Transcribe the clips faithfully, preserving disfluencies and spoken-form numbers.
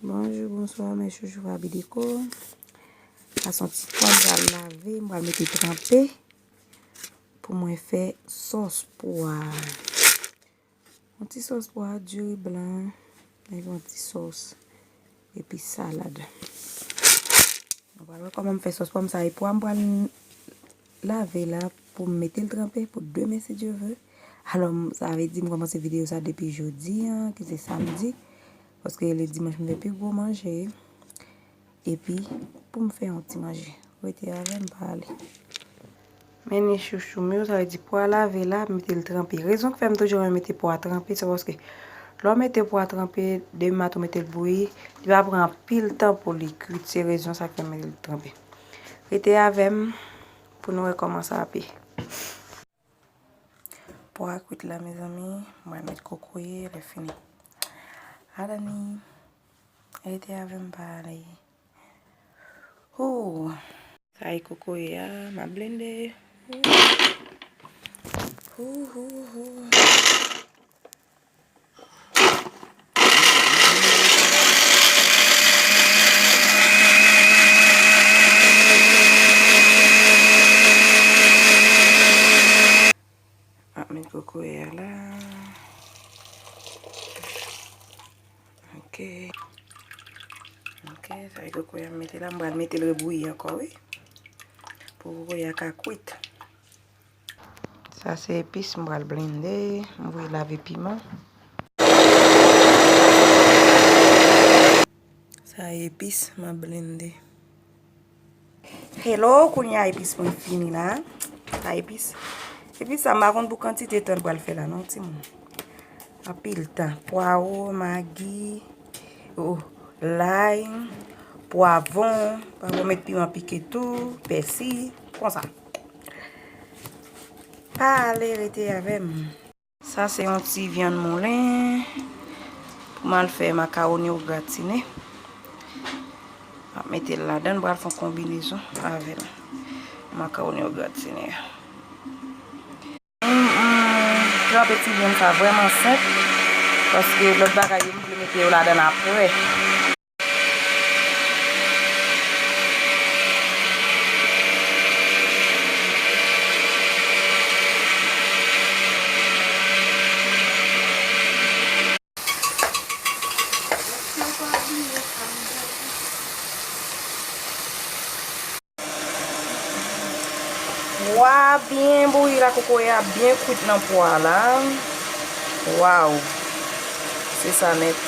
Bonjou, bonswa, mè chouchou Faby Déco. Sa se yon ti pwa m pral lave, m pral mete tranpe pou mwen fè sòs pwa. Yon ti sòs pwa, diri blan, epi yon ti sòs, epi salad. Nou pral wè kòman m fè sòs pwa m sa, e pwa m pral lave la pou m mete l tranpe pou demen si Dye vle. Alò, m- sa vle di m kòmanse videyo sa depi jodi a, ki se samdi, paske le dimanch m fè pi gwo manje. Epi, pou m fè yon ti manje. Rete avè m, pa ale. Men ni chouchou m yo, sa vle di pwa lave la, mete l tranpe. Rezon k fè m toujou renmen mete pwa tranpe, se paske lè w mete pwa tranpe, demen maten w mete l bouyi, li pa pran anpil tan pou li kwit. Se rezon sa k fè m mete l tranpe. Rete avè m pou nou wè kòman sa ap ye. Pwa a kwit la, mezanmi. Mwen met kokoye, lè fini. Adani. Rete avè m, pa ale. Hoo. Sa e kokoye a, m ap blende. Hoo, hoo, hoo. Ap met kokoye a la. Ok. Ok, sa e kokoye a m mete la. M pral mete l rebouyi ankò, wi. Pou kokoye a ka kwit. Sa se epis m pral blende. M voye lave piman. Sa e epis m ap blende. Hello, kounye a epis mwen fini la. Sa epis. Epis sa m pa konn pou kantite tan l pral fè la non, timoun. Anpil tan. Pwawo, magi, oh, lay, pwavwon, pwavwon met piman pike tou, pèsi, konsa. Pa ale, rete avè m. Sa se yon ti vyann moulen pou m al fè makawoni ou gratine. M ap mete l ladan, m pral fè yon konbinezon avè l. Makawoni ou gratine a. M, m, tranpe ti vyann sa vrèman senp, paske lòt bagay yo m vle mete yo ladan apre. Pwa byen bouyi la, kokoye a byen kwit nan pwa la. Waw. Se sa nèt.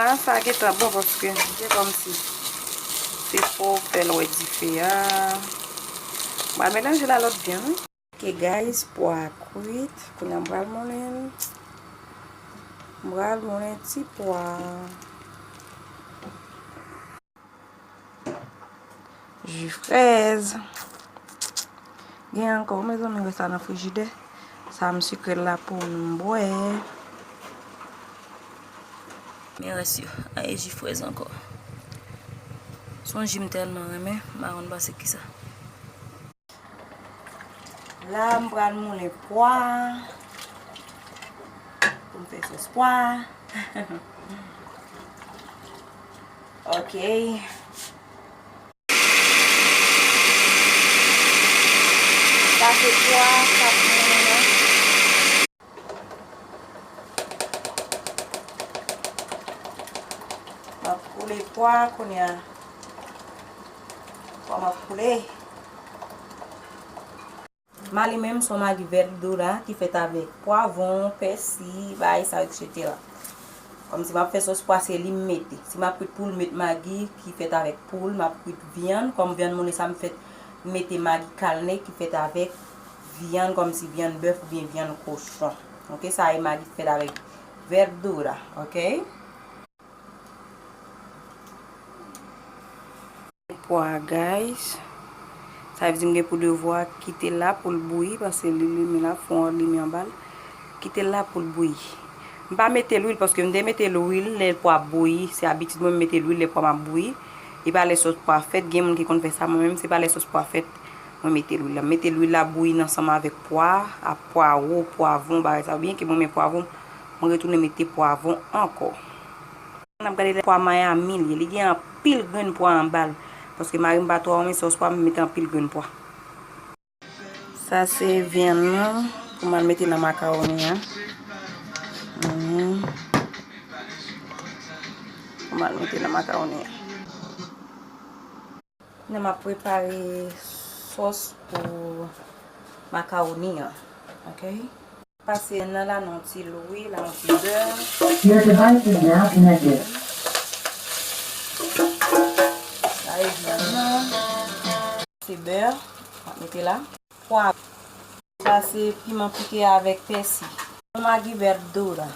La sa gentan bon paske se kòmsi se fò fè l wè dife a. M pral melanje l a lòt vyann wi. Ok guys, pwa kwit. Kounye a m pral moulen. M pral moulen ti pwa. Ji frèz. Gen ankò, mezanmi, rès la nan frijidè. Sa m sikre l la pou nou bwè. Men rès yo. Ay, ji frèz ankò. Se yon ji m tèlman renmen, m pa konn pase kisa. La, m pral moulen pwa. Pou m fè sòs pwa. Ok. Sa se pwa k ap moulen an. M ap koule pwa kounye a. Pwa m ap koule. Magi menm se yon magi verdura ki fèt avèk pwavwon, pèsi, bagay sa yo, etsetera. Kòmsi m ap fè sòs pwa, se li m mete. Si m ap kwit poul, m met magi ki fèt avèk poul, m ap kwit vyann, kòm vyann moulen sa m fèt, m mete magi kalne ki fèt avèk vyann, kòmsi vyann bèf oubyen vyann kochon. Ok, sa e magi ki fèt avèk verdura, ok? Pwa, guys. Sa vle di m gen pou devwa kite l la pou l bouyi, paske li limen la, fon an limen anba l. Kite l la pou l bouyi. M pa mete lwil, paske m te mete lwil lè pwa ap bouyi. Se abitid mwen, m mete lwil lè pwa m ap bouyi. E pa lè sòs pwa fèt. Gen moun ki konn fè sa, mwen menm, se pa lè sòs pwa fèt, mwen mete lwil la. M mete lwil la bouyi ansanm avèk pwa, a pwawo, pwavwon, bagay sa yo. Byenke mwen renmen pwavwon, Mwen retounen mete pwavwon ankò. N ap gade lè pwa Miami li ye. Li gen anpil grenn pwa anba l. Paske mari m pa twò renmen sòs pwa, m mete anpil grenn pwa. Sa se vyann nan pou m al mete nan makawoni an. Mhm. Pou m al mete nan makawoni an. Kounye a m ap prepare sòs pou makawoni an. Ok? Pase nan la nan yon ti lwi, la yon ti bè. Your device is now connected. Sa e vyann nan. Se bè, m ap mete la. Pwav. Sa se piman pike avèk pèsi. Yon magi vèt dura.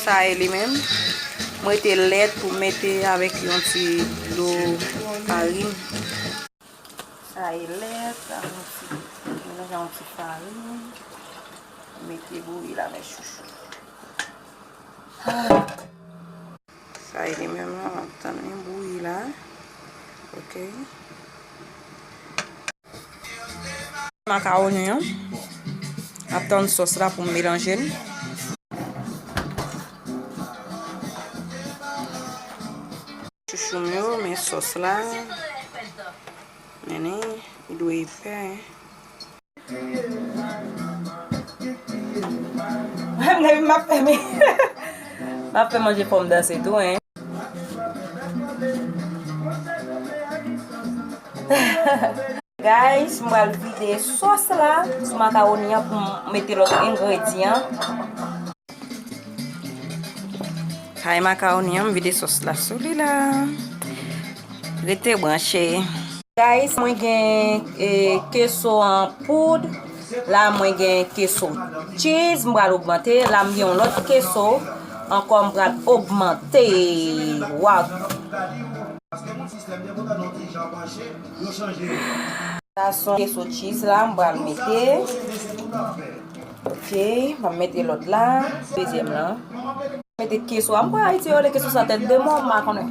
Sa e li menm. M rete lèt pou m mete avèk yon ti dlo farin. Sa e lèt, sa yon ti, melanje yon ti farin. Mete bouyi la, mes chouchous. Ah. Sa e li menm la, m ap tann li bouyi la. Ok. Makawoni an. M ap tann sòs la pou m melanje l. Chouchou m yo, men sòs la. Men li, li dwe epè. Mwen menm m ap fè men. M ap fè manje fò m danse tou, hein. Guys, m pral vide sòs la sou makawoni an pou m mete lòt engredyan. Sa e makawoni an, m vide sòs la sou li la. Rete branche. Guys, mwen gen, eh, keso an poud. La, mwen gen keso cheese. M pral ogmante. La, m gen yon lòt keso. Ankò, m pral ogmante. Waw. Sa se yon keso cheese la, m pral mete. Ok, m ap mete lòt la. Dezyèm lan. Mete keso a, m kwè Ayiti yo rele keso sa tèt de mò, m pa konnen.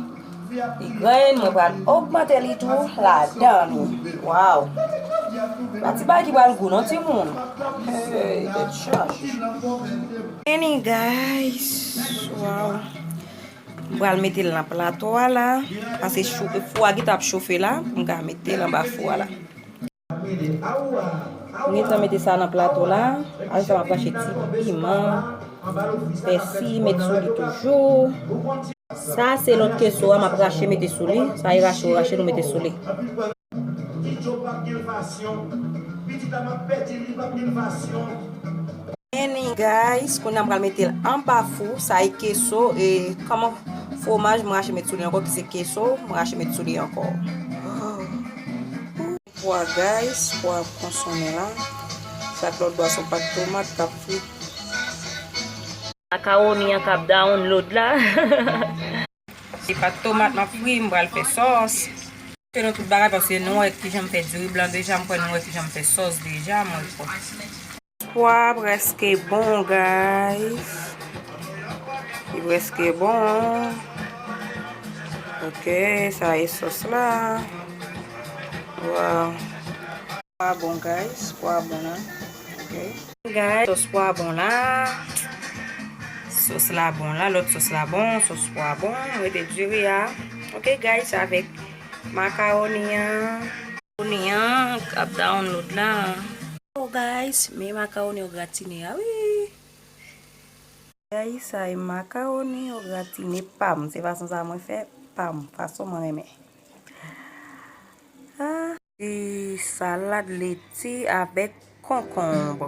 Li grenn, mwen pral ogmante li tou ladan li. Waw. Pa ti bagay ki pral gou non, timoun. Hey, tèt chaje. Any guys. Waw. M pral mete l nan plato a la. Pase fou a gentan ap chofe la. Pou m ka mete l anba fou a la. M gentan mete sa nan plato la. Apre sa, m ap rache ti piman, pèsi, met sou li toujou. Sa se lòt keso a, m ap rache mete sou li. Sa e rache, w rache, nou mete sou li. Any guys, kounye a m pral mete l anba fou, sa e keso, e kòman fwomaj m rache met sou li ankò, ki se keso, m rache met sou li ankò. Pwa guys, pwa ap konsome la. Sa k lòt bò a se yon pat tomat k ap frit. Makawoni an k ap download la. Se pat tomat m ap fri, m pral fè sòs. Fè nou tout bagay paske nou wè kijan m fè diri blan deja, m kwè nou wè kijan m fè sòs deja, mwen kwè. Pwa prèske bon, guys. Li prèske bon. Ok, sa e sòs la. Waw. Pwa bon, guys. Pwa bon la. Ok. Guys, sòs pwa bon la. Sòs la bon la. Lòt sòs la bon. Sòs pwa bon. Rete diri a. Ok, guys, avèk makawoni an. Makawoni an k ap download la. Oh, guys, men makawoni yo gratine a, wi. Guys, sa e makawoni yo gratine pa m. Se fason sa mwen fè pa m. Fason mwen renmen. Ah. Ti salad leti avèk konkonb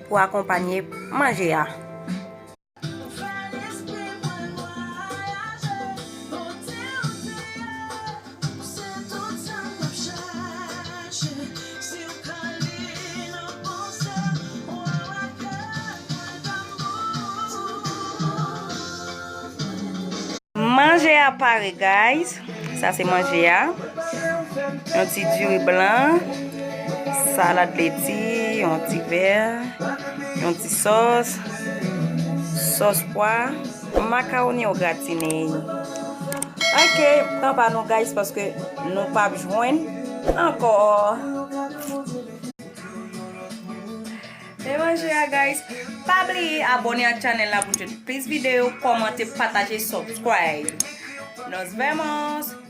pou akonpanye manje a. Manje a pare, guys. Sa se manje a. Yon ti diri blan, salad leti, yon ti vè, yon ti sòs, sòs pwa, makawoni o gratine. Ok, pran pa nou, guys, paske nou p ap jwenn ankò. Men manje a, guys. Pa bliye abòne ak chanèl la pou jwenn plis videyo, kòmante, pataje, subscribe. Nos vemos!